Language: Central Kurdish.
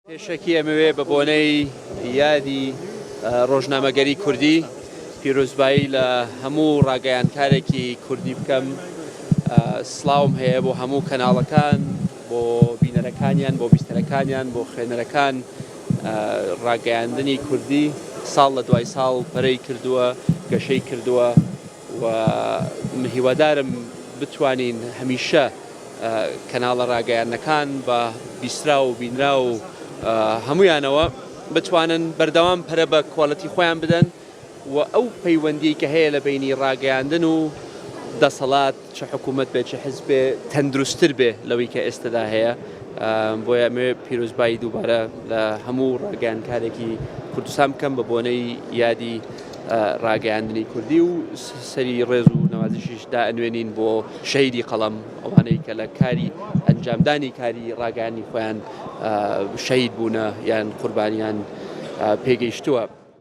پێشەکی ئەمەوێ بە بۆنەی یادی ڕۆژنامەگەری کوردی پیرۆزبایی لە هەموو ڕاگەیاندکارێکی کوردی بکەم. سڵاوم هەیە بۆ هەموو کەناڵەکان، بۆ بینەرەکانیان، بۆ بیستەرەکانیان، بۆ خوێنەرەکان. ڕاگەیاندنی کوردی ساڵ لە دوای ساڵ پەرەی کردووە، گەشەی کردووە و هیوادارم بتوانین هەمیشە کەناڵە ڕاگەیاندنەکان بە بیستراو و بینراو و هەموویانەوە بتوانن بەردەوام پەرە بە کوالێتی خۆیان بدەن و ئەو پەیوەندیەی کە هەیە لە بەینی ڕاگەیاندن و دەسەڵات چ حکوومەت بێ چ حزب بێ تەندروستتر بێ لەوەی کە ئێستەدا هەیە. بۆیە ئەمەوێ پیرۆزبایی دووبارە لە هەموو ڕاگەیاندکارێکی کوردستان بکەم بە بۆنەی یادی ڕاگەیاندنی کوردی و سەری ڕێز و نەوازشیش دائەنوێنین بۆ شەهیدی قەڵەم ئەوانەی کە لە کاری ئەنجامدانی کاری ڕاگەیاندنی خۆیان شەهید بوونە یان قوربانیان پێگەیشتووە.